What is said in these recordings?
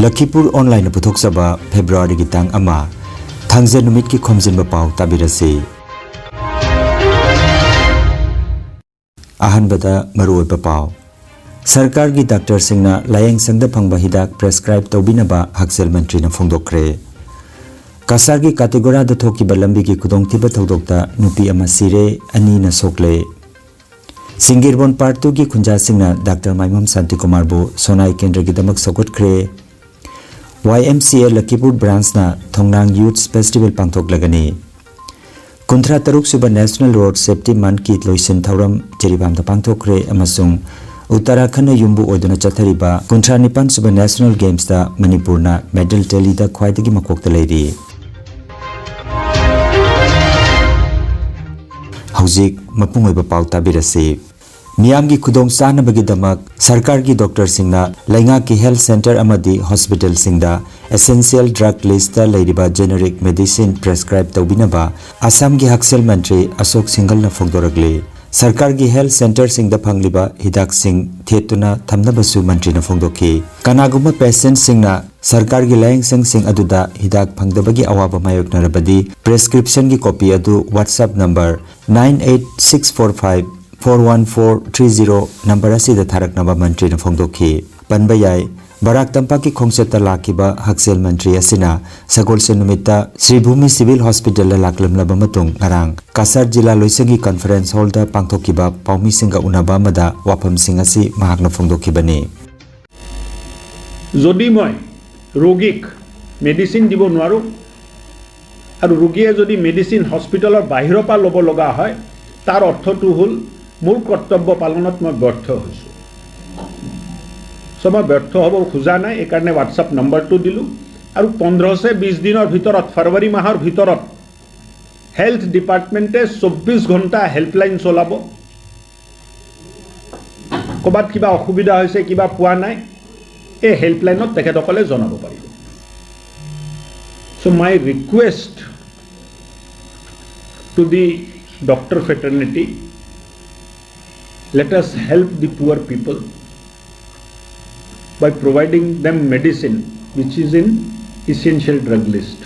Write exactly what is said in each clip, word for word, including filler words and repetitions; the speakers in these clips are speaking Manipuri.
ꯂꯈꯤꯄꯨꯔ ꯑꯣꯟꯂꯥꯏꯟꯅ ꯄꯨꯊꯣꯛꯆꯕ ꯐꯦꯕ꯭ꯔꯨꯋꯥꯔꯤꯒꯤ ꯇꯥꯡ ꯑꯃ, ꯊꯥꯡꯖ ꯅꯨꯃꯤꯠꯀꯤ ꯈꯣꯝꯖꯤꯟꯕ ꯄꯥꯎ ꯇꯥꯕꯤꯔꯁꯤ꯫ ꯑꯍꯥꯟꯕꯗ ꯃꯔꯨꯑꯣꯏꯕ ꯄꯥꯎ꯫ ꯁꯔꯀꯥꯔꯒꯤ ꯗꯥꯛꯇꯔꯁꯤꯡꯅ ꯂꯥꯌꯦꯡꯁꯪꯗ ꯐꯪꯕ ꯍꯤꯗꯥꯛ ꯄ꯭ꯔꯦꯁꯀ꯭ꯔꯥꯏꯕ ꯇꯧꯕꯤꯅꯕ ꯍꯛꯁꯦꯜ ꯃꯟꯇ꯭ꯔꯤꯅ ꯐꯣꯡꯗꯣꯛꯈ꯭ꯔꯦ꯫ ꯀꯁꯥꯔꯒꯤ ꯀꯥꯇꯦꯒꯣꯔꯥꯗ ꯊꯣꯛꯈꯤꯕ ꯂꯝꯕꯤꯒꯤ ꯈꯨꯗꯣꯡꯊꯤꯕ ꯊꯧꯗꯣꯛꯇ ꯅꯨꯄꯤ ꯑꯃ ꯁꯤꯔꯦ, ꯑꯅꯤꯅ ꯁꯣꯛꯂꯦ꯫ ꯁꯤꯡꯒꯤꯔꯕꯣꯟ ꯄꯥꯔꯠ ꯇꯨꯒꯤ ꯈꯨꯟꯖꯥꯁꯤꯡꯅ ꯗꯥꯛꯇꯔ ꯃꯥꯏꯃꯝ ꯁꯥꯟꯇꯤꯀꯨꯃꯥꯔꯕꯨ ꯁꯣꯅꯥꯏ ꯀꯦꯟꯗ꯭ꯔꯒꯤꯗꯃꯛ ꯁꯧꯒꯠꯈ꯭ꯔꯦ꯫ ꯋꯥꯏ ꯑꯦꯝ ꯁꯤ ꯑꯦ ꯂꯈꯤꯄꯨꯔ ꯕ꯭ꯔꯥꯟꯁꯅ ꯊꯣꯡꯅꯥꯡ ꯌꯨꯊꯁ ꯐꯦꯁꯇꯤꯚꯦꯜ ꯄꯥꯡꯊꯣꯛꯂꯒꯅꯤ꯫ ꯀꯨꯟꯊ꯭ꯔꯥ ꯇꯔꯨꯛ ꯁꯨꯕ ꯅꯦꯁꯅꯦꯜ ꯔꯣꯗ ꯁꯦꯐꯇꯤ ꯃꯟꯊꯀꯤ ꯂꯣꯏꯁꯤꯟ ꯊꯧꯔꯝ ꯖꯤꯔꯤꯕꯥꯝꯗ ꯄꯥꯡꯊꯣꯛꯈ꯭ꯔꯦ ꯑꯃꯁꯨꯡ ꯎꯠꯇꯔꯥꯈꯟꯗꯅ ꯌꯨꯝꯕꯨ ꯑꯣꯏꯗꯨꯅ ꯆꯠꯊꯔꯤꯕ ꯀꯨꯟꯊ꯭ꯔꯥ ꯅꯤꯄꯥꯟ ꯁꯨꯕ ꯅꯦꯁꯅꯦꯜ ꯒꯦꯝꯁꯇ ꯃꯅꯤꯄꯨꯔꯅ ꯃꯦꯗꯜ ꯇꯦꯂꯤꯗ ꯈ꯭ꯋꯥꯏꯗꯒꯤ ꯃꯀꯣꯛꯇ ꯂꯩꯔꯤ꯫ ꯍꯧꯖꯤꯛ ꯃꯄꯨꯡ ꯑꯣꯏꯕ ꯄꯥꯎ ꯇꯥꯕꯤꯔꯁꯤ꯫ ꯃꯤꯌꯥꯝꯒꯤ ꯈꯨꯗꯣꯡ ꯆꯥꯅꯕꯒꯤꯗꯃꯛ ꯁꯔꯀꯥꯔꯒꯤ ꯗꯣꯛꯇꯔꯁꯤꯡꯅ ꯂꯩꯉꯥꯛꯀꯤ ꯍꯦꯜꯊ ꯁꯦꯟꯇꯔ ꯑꯃꯗꯤ ꯍꯣꯁꯄꯤꯇꯥꯜꯁꯤꯡꯗ ꯑꯦꯁꯦꯟꯁꯤꯌꯦꯜ ꯗ꯭ꯔꯒ ꯂꯤꯁꯇ ꯂꯩꯔꯤꯕ ꯖꯦꯅꯦꯔꯤꯛ ꯃꯦꯗꯤꯁꯤꯟ ꯄ꯭ꯔꯦꯁꯀ꯭ꯔꯥꯏꯕ ꯇꯧꯕꯤꯅꯕ ꯑꯁꯥꯝꯒꯤ ꯍꯛꯁꯦꯜ ꯃꯟꯇ꯭ꯔꯤ ꯑꯁꯣꯛ ꯁꯤꯡꯒꯜꯅ ꯐꯣꯡꯗꯣꯔꯛꯂꯤ꯫ ꯁꯔꯀꯥꯔꯒꯤ ꯍꯦꯜꯊ ꯁꯦꯟꯇꯔꯁꯤꯡꯗ ꯐꯪꯂꯤꯕ ꯍꯤꯗꯥꯛꯁꯤꯡ ꯊꯦꯠꯇꯨꯅ ꯊꯝꯅꯕꯁꯨ ꯃꯟꯇ꯭ꯔꯤꯅ ꯐꯣꯡꯗꯣꯛꯈꯤ꯫ ꯀꯅꯥꯒꯨꯝꯕ ꯄꯦꯁꯦꯟꯠꯁꯤꯡꯅ ꯁꯔꯀꯥꯔꯒꯤ ꯂꯥꯌꯦꯡꯁꯪꯁꯤꯡ ꯑꯗꯨꯗ ꯍꯤꯗꯥꯛ ꯐꯪꯗꯕꯒꯤ ꯑꯋꯥꯕ ꯃꯥꯌꯣꯛꯅꯔꯕꯗꯤ, ꯄ꯭ꯔꯦꯁꯀ꯭ꯔꯤꯞꯁꯟꯒꯤ ꯀꯣꯄꯤ ꯑꯗꯨ WhatsApp number nine eight six four five four one four three zero number ꯑꯁꯤꯗ ꯊꯥꯔꯛꯅꯕ ꯃꯟꯇ꯭ꯔꯤꯅ ꯐꯣꯡꯗꯣꯛꯈꯤ꯫ ꯄꯟꯕ ꯌꯥꯏ, ꯕꯔꯥꯛ ꯇꯝꯄꯥꯛꯀꯤ ꯈꯣꯡꯆꯠꯇ ꯂꯥꯛꯈꯤꯕ ꯍꯛꯁꯦꯜ ꯃꯟꯇ꯭ꯔꯤ ꯑꯁꯤꯅ ꯁꯒꯣꯜꯁꯦꯟ ꯅꯨꯃꯤꯠꯇ ꯁ꯭ꯔꯤꯚꯨꯃꯤ ꯁꯤꯚꯤꯜ ꯍꯣꯁꯄꯤꯇꯥꯜꯗ ꯂꯥꯛꯂꯝꯂꯕ ꯃꯇꯨꯡ ꯉꯔꯥꯡ ꯀꯁꯥꯔ ꯖꯤꯂꯥ ꯂꯣꯏꯁꯪꯒꯤ ꯀꯟꯐꯔꯦꯟꯁ ꯍꯣꯜꯗ ꯄꯥꯡꯊꯣꯛꯈꯤꯕ ꯄꯥꯎꯃꯤꯁꯤꯡꯒ ꯎꯅꯕ ꯑꯃꯗ ꯋꯥꯐꯝꯁꯤꯡ ꯑꯁꯤ ꯃꯍꯥꯛꯅ ꯐꯣꯡꯗꯣꯛꯈꯤꯕꯅꯤ꯫ যদি মই ৰোগীক মেডিচিন দিব নোৱাৰোঁ আৰু ৰোগীয়ে যদি মেডিচিন হস্পিটেলৰ বাহিৰৰ পৰা ল'ব লগা হয়, তাৰ অৰ্থটো হ'ল মোৰ কৰ্তব্য পালনত মই ব্যৰ্থ হৈছোঁ। চ' মই ব্যৰ্থ হ'ব খোজা নাই, এইকাৰণে WhatsApp নম্বৰটো দিলোঁ। আৰু পোন্ধৰ চে বিছ দিনৰ ভিতৰত, ফেব্ৰুৱাৰী মাহৰ ভিতৰত হেল্থ ডিপাৰ্টমেণ্টে চৌব্বিছ ঘণ্টা হেল্পলাইন চলাব। ক'ৰবাত কিবা অসুবিধা হৈছে, কিবা পোৱা নাই, এই হেল্পলাইনত তেখেতসকলে জনাব পাৰিব। So my request to the doctor fraternity, let us help the poor people. by providing them medicine which is in essential drug list.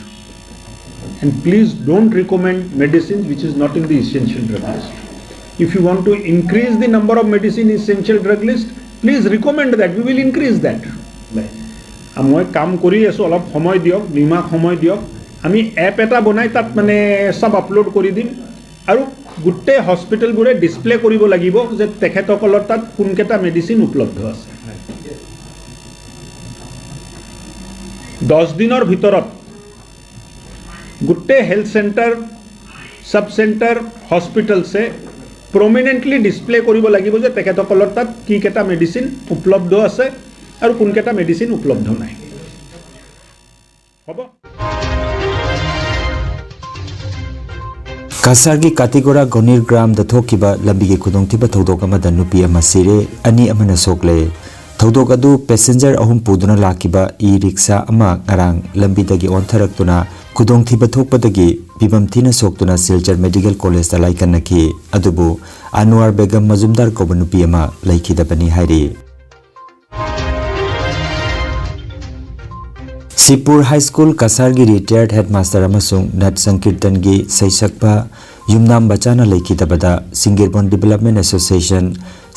And please don't recommend medicines which is not in the essential drug list. If you want to increase the number of medicine essential drug list, please recommend that. We will increase that. আ, মই কাম কৰি আছোঁ, অলপ সময় দিয়ক, দুই মাহ সময় দিয়ক। আমি এপ এটা বনাই তাত মানে চব আপলোড কৰি দিম আৰু গোটেই হস্পিটেলবোৰে ডিছপ্লে কৰিব লাগিব যে তেখেতসকলৰ তাত কোনকেইটা মেডিচিন উপলব্ধ আছে। দহ দিনৰ ভিতৰত গোটেই হেল্থ চেণ্টাৰ, চাব চেণ্টাৰ, হস্পিটেলছে প্ৰমিনেণ্টলি ডিছপ্লে কৰিব লাগিব যে তেখেতসকলৰ তাত কি কেইটা মেডিচিন উপলব্ধ আছে আৰু কোনকেইটা মেডিচিন উপলব্ধ নাই। হ'ব। ꯀꯁꯥꯔꯒꯤ ꯀꯥꯇꯤꯒꯣꯔꯥ ꯒꯣꯅꯤꯔ ꯒ꯭ꯔꯥꯝꯗ ꯊꯣꯛꯈꯤꯕ ꯂꯝꯕꯤꯒꯤ ꯈꯨꯗꯣꯡꯊꯤꯕ ꯊꯧꯗꯣꯛ ꯑꯃꯗ ꯅꯨꯄꯤ ꯑꯃ ꯁꯤꯔꯦ, ꯑꯅꯤ ꯑꯃꯅ ꯁꯣꯛꯂꯦ꯫ ꯊꯧꯗꯣꯛ ꯑꯗꯨ ꯄꯦꯁꯦꯟꯖꯔ ꯑꯍꯨꯝ ꯄꯨꯗꯨꯅ ꯂꯥꯛꯈꯤꯕ ꯏ ꯔꯤꯛꯁꯥ ꯑꯃ ꯉꯔꯥꯡ ꯂꯝꯕꯤꯗꯒꯤ ꯑꯣꯟꯊꯔꯛꯇꯨꯅ ꯈꯨꯗꯣꯡꯊꯤꯕ ꯊꯣꯛꯄꯗꯒꯤ ꯐꯤꯕꯝ ꯊꯤꯅ ꯁꯣꯛꯇꯨꯅ ꯁꯤꯜꯆꯔ ꯃꯦꯗꯤꯀꯦꯜ ꯀꯣꯂꯦꯖꯇ ꯂꯥꯏꯀꯠꯅꯈꯤ꯫ ꯑꯗꯨꯕꯨ ꯑꯅꯋꯥꯔ ꯕꯦꯒꯝ ꯃꯖꯨꯝꯗꯥꯔ ꯀꯧꯕ ꯅꯨꯄꯤ ꯑꯃ ꯂꯩꯈꯤꯗꯕꯅꯤ ꯍꯥꯏꯔꯤ꯫ ꯁꯤꯄꯨꯔ ꯍꯥꯏ ꯁ꯭ꯀꯨꯜ ꯀꯁꯥꯔꯒꯤ ꯔꯤꯇꯥꯌꯔꯗ ꯍꯦꯗꯃꯥꯁꯇꯔ ꯑꯃꯁꯨꯡ ꯅꯠ ꯁꯪꯀꯤꯔꯇꯟꯒꯤ ꯁꯩꯁꯛꯄ ꯌꯨꯝꯅꯥꯝ ꯕꯆꯥꯅ ꯂꯩꯈꯤꯗꯕꯗ ꯁꯤꯡꯒꯤꯔꯕꯣꯟ ꯗꯤꯕꯦꯂꯞꯃꯦꯟ ꯑꯦꯁꯣꯁꯤꯌꯦꯁꯟ,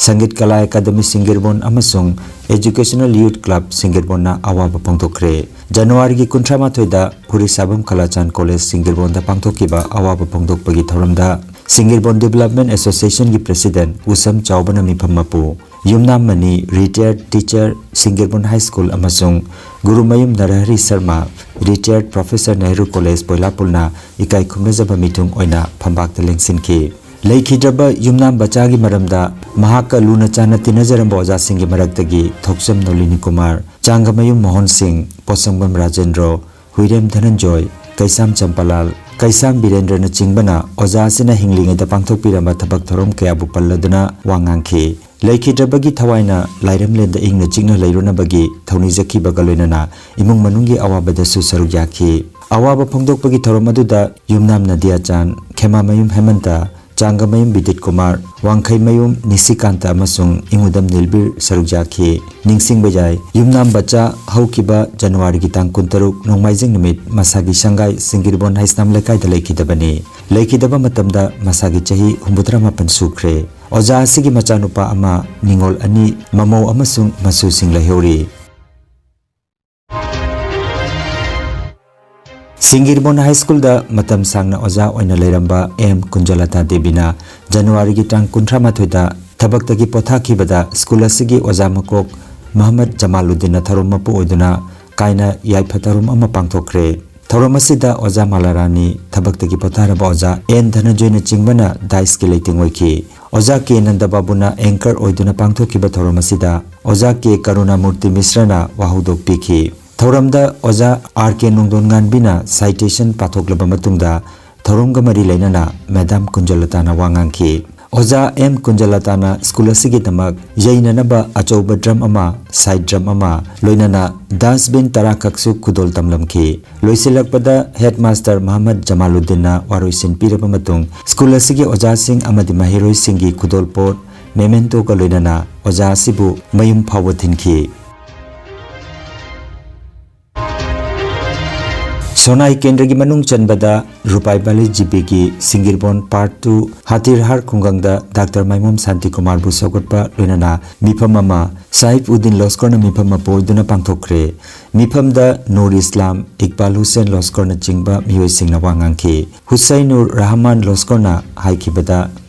ꯁꯪꯒꯤꯠ ꯀꯂꯥ ꯑꯦꯀꯥꯗꯃꯤ ꯁꯤꯡꯒꯤꯔꯕꯣꯟ ꯑꯃꯁꯨꯡ ꯑꯦꯖꯨꯀꯦꯁꯅꯦꯜ ꯌꯨꯊ ꯀ꯭ꯂꯕ ꯁꯤꯡꯒꯤꯔꯕꯣꯟꯅ ꯑꯋꯥꯕ ꯐꯣꯡꯗꯣꯛꯈ꯭ꯔꯦ꯫ ꯖꯅꯋꯥꯔꯤꯒꯤ ꯀꯨꯟꯊ꯭ꯔꯥ ꯃꯥꯊꯣꯏꯗ ꯐꯨꯔꯤꯁꯥꯕꯝ ꯈꯂꯥꯆꯥꯟ ꯀꯣꯂꯦꯖ ꯁꯤꯡꯒꯤꯔꯕꯣꯟꯗ ꯄꯥꯡꯊꯣꯛꯈꯤꯕ ꯑꯋꯥꯕ ꯐꯣꯡꯗꯣꯛꯄꯒꯤ ꯊꯧꯔꯝꯗ ꯁꯤꯡꯒꯤꯔꯕꯣꯟ ꯗꯤꯕꯦꯂꯞꯃꯦꯟ ꯑꯦꯁꯣꯁꯤꯌꯦꯁꯟꯒꯤ ꯄ꯭ꯔꯦꯁꯤꯗꯦꯟꯠ ꯎꯁꯝ ꯆꯥꯎꯕꯅ ꯃꯤꯐꯝ ꯃꯄꯨ ꯌꯨꯝꯅꯥꯝ ꯃꯅꯤ, ꯔꯤꯇꯥꯌꯔꯗ ꯇꯤꯆꯔ, ꯁꯤꯡꯒꯤꯔꯕꯣꯟ ꯍꯥꯏ ꯁ꯭ꯀꯨꯜ ꯑꯃꯁꯨꯡ ꯒꯨꯔꯨꯃꯌꯨꯝ ꯅꯔꯍꯔꯤ ꯁꯔꯃ, ꯔꯤꯇꯥꯌꯔꯗ ꯄ꯭ꯔꯣꯐꯦꯁꯔ ꯅꯦꯍꯔꯨ ꯀꯣꯂꯦꯖ ꯕꯣꯏꯂꯥꯄꯨꯜꯅ ꯏꯀꯥꯏ ꯈꯨꯝꯅꯖꯕ ꯃꯤꯊꯨꯡ ꯑꯣꯏꯅ ꯐꯝꯕꯥꯛꯇ ꯂꯦꯡꯁꯤꯟꯈꯤ꯫ ꯂꯩꯈꯤꯗ꯭ꯔꯕ ꯌꯨꯝꯅꯥꯝ ꯕꯆꯥꯒꯤ ꯃꯔꯝꯗ ꯃꯍꯥꯛꯀ ꯂꯨꯅ ꯆꯥꯟꯅ ꯇꯤꯟꯅꯖꯔꯝꯕ ꯑꯣꯖꯥꯁꯤꯡꯒꯤ ꯃꯔꯛꯇꯒꯤ ꯊꯣꯛꯆꯝ ꯅꯣꯂꯤꯅꯤ ꯀꯨꯃꯥꯔ, ꯆꯥꯡꯒꯃꯌꯨꯝ ꯃꯣꯍꯟ ꯁꯤꯡ, ꯄꯣꯠꯁꯪꯕꯝ ꯔꯥꯖꯦꯟꯗ꯭ꯔꯣ, ꯍꯨꯏꯔꯦꯝ ꯙꯅꯟꯖꯣꯏ, ꯀꯩꯁꯥꯝ ꯆꯝꯄꯥꯂꯥꯜ, ꯀꯩꯁꯥꯝ ꯕꯤꯔꯦꯟꯗ꯭ꯔꯅꯆꯤꯡꯕꯅ ꯑꯣꯖꯥ ꯑꯁꯤꯅ ꯍꯤꯡꯂꯤꯉꯩꯗ ꯄꯥꯡꯊꯣꯛꯄꯤꯔꯝꯕ ꯊꯕꯛ ꯊꯧꯔꯝ ꯀꯌꯥꯕꯨ ꯄꯜꯂꯗꯨꯅ ꯋꯥ ꯉꯥꯡꯈꯤ꯫ ꯂꯩꯈꯤꯗ꯭ꯔꯕꯒꯤ ꯊꯋꯥꯏꯅ ꯂꯥꯏꯔꯝꯂꯦꯟꯗ ꯏꯪꯅ ꯆꯤꯛꯅ ꯂꯩꯔꯨꯅꯕꯒꯤ ꯊꯧꯅꯤꯖꯈꯤꯕꯒ ꯂꯣꯏꯅꯅ ꯏꯃꯨꯡ ꯃꯅꯨꯡꯒꯤ ꯑꯋꯥꯕꯗꯁꯨ ꯁꯔꯨꯛ ꯌꯥꯈꯤ꯫ ꯑꯋꯥꯕ ꯐꯣꯡꯗꯣꯛꯄꯒꯤ ꯊꯧꯔꯝ ꯑꯗꯨꯗ ꯌꯨꯝꯅꯥꯝ ꯅꯗꯤꯌꯥꯆꯥꯟ, ꯈꯦꯃꯥꯃꯌꯨꯝ ꯍꯦꯃꯟꯇ, ꯆꯥꯡꯒꯃꯌꯨꯝ ꯕꯤꯗꯤꯠ ꯀꯨꯃꯥꯔ, ꯋꯥꯡꯈꯩꯃꯌꯨꯝ ꯅꯤꯁꯤꯀꯥꯟꯇ ꯑꯃꯁꯨꯡ ꯏꯉꯨꯗꯝ ꯅꯤꯜꯕꯤꯔ ꯁꯔꯨꯛ ꯌꯥꯈꯤ꯫ ꯅꯤꯡꯁꯤꯡꯕ ꯌꯥꯏ, ꯌꯨꯝꯅꯥꯝ ꯕꯆꯥ ꯍꯧꯈꯤꯕ ꯖꯅꯋꯥꯔꯤꯒꯤ ꯇꯥꯡ ꯀꯨꯟꯇꯔꯨꯛ ꯅꯣꯡꯃꯥꯏꯖꯤꯡ ꯅꯨꯃꯤꯠ ꯃꯁꯥꯒꯤ ꯁꯪꯒꯥꯏ ꯁꯤꯡꯒꯤꯔꯕꯣꯟ ꯍꯩꯁꯅꯥꯝ ꯂꯩꯀꯥꯏꯗ ꯂꯩꯈꯤꯗꯕꯅꯤ꯫ ꯂꯩꯈꯤꯗꯕ ꯃꯇꯝꯗ ꯃꯁꯥꯒꯤ ꯆꯍꯤ ꯍꯨꯝꯐꯨꯇꯔꯥ ꯃꯥꯄꯟ ꯁꯨꯈ꯭ꯔꯦ꯫ ꯑꯣꯖꯥ ꯑꯁꯤꯒꯤ ꯃꯆꯥꯅꯨꯄꯥ ꯑꯃ, ꯅꯤꯉꯣꯜ ꯑꯅꯤ, ꯃꯃꯧ ꯑꯃꯁꯨꯡ ꯃꯁꯨꯁꯤꯡ ꯂꯩꯍꯧꯔꯤ꯫ ꯁꯤꯡꯒꯤꯔꯕꯣꯟ ꯍꯥꯏ ꯁ꯭ꯀꯨꯜꯗ ꯃꯇꯝ ꯁꯥꯡꯅ ꯑꯣꯖꯥ ꯑꯣꯏꯅ ꯂꯩꯔꯝꯕ ꯑꯦꯝ ꯀꯨꯟꯖꯂꯇꯥ ꯗꯦꯕꯤꯅ ꯖꯅꯋꯥꯔꯤꯒꯤ ꯇꯥꯡ ꯀꯨꯟꯊ꯭ꯔꯥ ꯃꯥꯊꯣꯏꯗ ꯊꯕꯛꯇꯒꯤ ꯄꯣꯊꯥꯈꯤꯕꯗ ꯁ꯭ꯀꯨꯜ ꯑꯁꯤꯒꯤ ꯑꯣꯖꯥ ꯃꯀꯣꯛ ꯃꯍꯃꯗ ꯖꯃꯥꯂꯨꯗꯤꯟꯅ ꯊꯧꯔꯝ ꯃꯄꯨ ꯑꯣꯏꯗꯨꯅ ꯀꯥꯏꯅ ꯌꯥꯏꯐ ꯊꯧꯔꯝ ꯑꯃ ꯄꯥꯡꯊꯣꯛꯈ꯭ꯔꯦ꯫ ꯊꯧꯔꯝ ꯑꯁꯤꯗ ꯑꯣꯖꯥ ꯃꯥꯂꯥꯔꯥꯅꯤ, ꯊꯕꯛꯇꯒꯤ ꯄꯣꯊꯥꯔꯕ ꯑꯣꯖꯥ ꯑꯦꯟ ꯙꯅꯟꯖꯣꯏꯅꯆꯤꯡꯕꯅ ꯗꯥꯏꯁꯀꯤ ꯂꯩꯇꯦꯡ ꯑꯣꯏꯈꯤ꯫ ꯑꯣꯖꯥ ꯀꯦ ꯅꯟꯗꯕꯥꯕꯨꯅ ꯑꯦꯡꯀꯔ ꯑꯣꯏꯗꯨꯅ ꯄꯥꯡꯊꯣꯛꯈꯤꯕ ꯊꯧꯔꯝ ꯑꯁꯤꯗ ꯑꯣꯖꯥ ꯀꯦ ꯀꯔꯨꯅꯥꯃꯨꯔꯇꯤ ꯃꯤꯁ꯭ꯔꯅ ꯋꯥꯍꯧꯗꯣꯛ ꯄꯤꯈꯤ꯫ ꯊꯧꯔꯝꯗ ꯑꯣꯖꯥ ꯑꯥꯔ ꯀꯦ ꯅꯣꯡꯗꯣꯟ ꯉꯥꯟꯕꯤꯅ ꯁꯥꯏꯇꯦꯁꯟ ꯄꯥꯊꯣꯛꯂꯕ ꯃꯇꯨꯡꯗ ꯊꯧꯔꯝꯒ ꯃꯔꯤ ꯂꯩꯅꯅ ꯃꯦꯗꯥꯝ ꯀꯨꯟꯖꯂꯇꯥꯅ ꯋꯥ ꯉꯥꯡꯈꯤ꯫ ꯑꯣꯖꯥ ꯑꯦꯝ ꯀꯨꯟꯖꯂꯇꯥꯅ ꯁ꯭ꯀꯨꯜ ꯑꯁꯤꯒꯤꯗꯃꯛ ꯌꯩꯅꯅꯕ ꯑꯆꯧꯕ ꯗ꯭ꯔꯝ ꯑꯃ, ꯁꯥꯏꯠ ꯗ꯭ꯔꯝ ꯑꯃ, ꯂꯣꯏꯅꯅ ꯗꯁꯕꯤꯟ ꯇꯔꯥ ꯈꯛꯁꯨ ꯈꯨꯗꯣꯜ ꯇꯝꯂꯝꯈꯤ꯫ ꯂꯣꯏꯁꯤꯜꯂꯛꯄꯗ ꯍꯦꯗꯃꯥꯁꯇꯔ ꯃꯍꯃꯗ ꯖꯃꯥꯂꯨꯗꯤꯟꯅ ꯋꯥꯔꯣꯏꯁꯤꯟ ꯄꯤꯔꯕ ꯃꯇꯨꯡ ꯁ꯭ꯀꯨꯜ ꯑꯁꯤꯒꯤ ꯑꯣꯖꯥꯁꯤꯡ ꯑꯃꯗꯤ ꯃꯍꯩꯔꯣꯏꯁꯤꯡꯒꯤ ꯈꯨꯗꯣꯜꯄꯣꯠ, ꯃꯦꯃꯦꯟꯇꯣꯒ ꯂꯣꯏꯅꯅ ꯑꯣꯖꯥ ꯑꯁꯤꯕꯨ ꯃꯌꯨꯝ ꯐꯥꯎꯕ ꯊꯤꯟꯈꯤ꯫ ꯁꯣꯅꯥꯏ ꯀꯦꯟꯗ꯭ꯔꯒꯤ ꯃꯅꯨꯡ ꯆꯟꯕꯗ ꯔꯨꯄꯥꯏ ꯚꯦꯂꯤ ꯖꯤꯄꯤꯒꯤ ꯁꯤꯡꯒꯤꯔꯕꯣꯟ ꯄꯥꯔꯠ ꯇꯨ ꯍꯥꯇꯤꯔꯍꯥꯔ ꯈꯨꯡꯒꯪꯗ ꯗꯥꯛꯇꯔ ꯃꯥꯏꯃꯣꯝ ꯁꯥꯟꯇꯤꯀꯨꯃꯥꯔꯕꯨ ꯁꯧꯒꯠꯄ ꯂꯣꯏꯅꯅ ꯃꯤꯐꯝ ꯑꯃ ꯁꯥꯍꯤꯕ ꯎꯗꯤꯟ ꯂꯣꯁꯀꯣꯔꯅ ꯃꯤꯐꯝ ꯑꯃ ꯄꯣꯏꯗꯨꯅ ꯄꯥꯡꯊꯣꯛꯈ꯭ꯔꯦ꯫ ꯃꯤꯐꯝꯗ ꯅꯨꯔ ꯏꯁꯂꯥꯝ, ꯏꯛꯕꯥꯜ ꯍꯨꯁꯦꯟ ꯂꯣꯁꯀꯣꯔꯅꯆꯤꯡꯕ ꯃꯤꯑꯣꯏꯁꯤꯡꯅ ꯋꯥ ꯉꯥꯡꯈꯤ꯫ ꯍꯨꯁꯩꯅꯨꯔ ꯔꯍꯃꯥꯟ ꯂꯣꯁꯀꯣꯔꯅ ꯍꯥꯏꯈꯤꯕꯗ,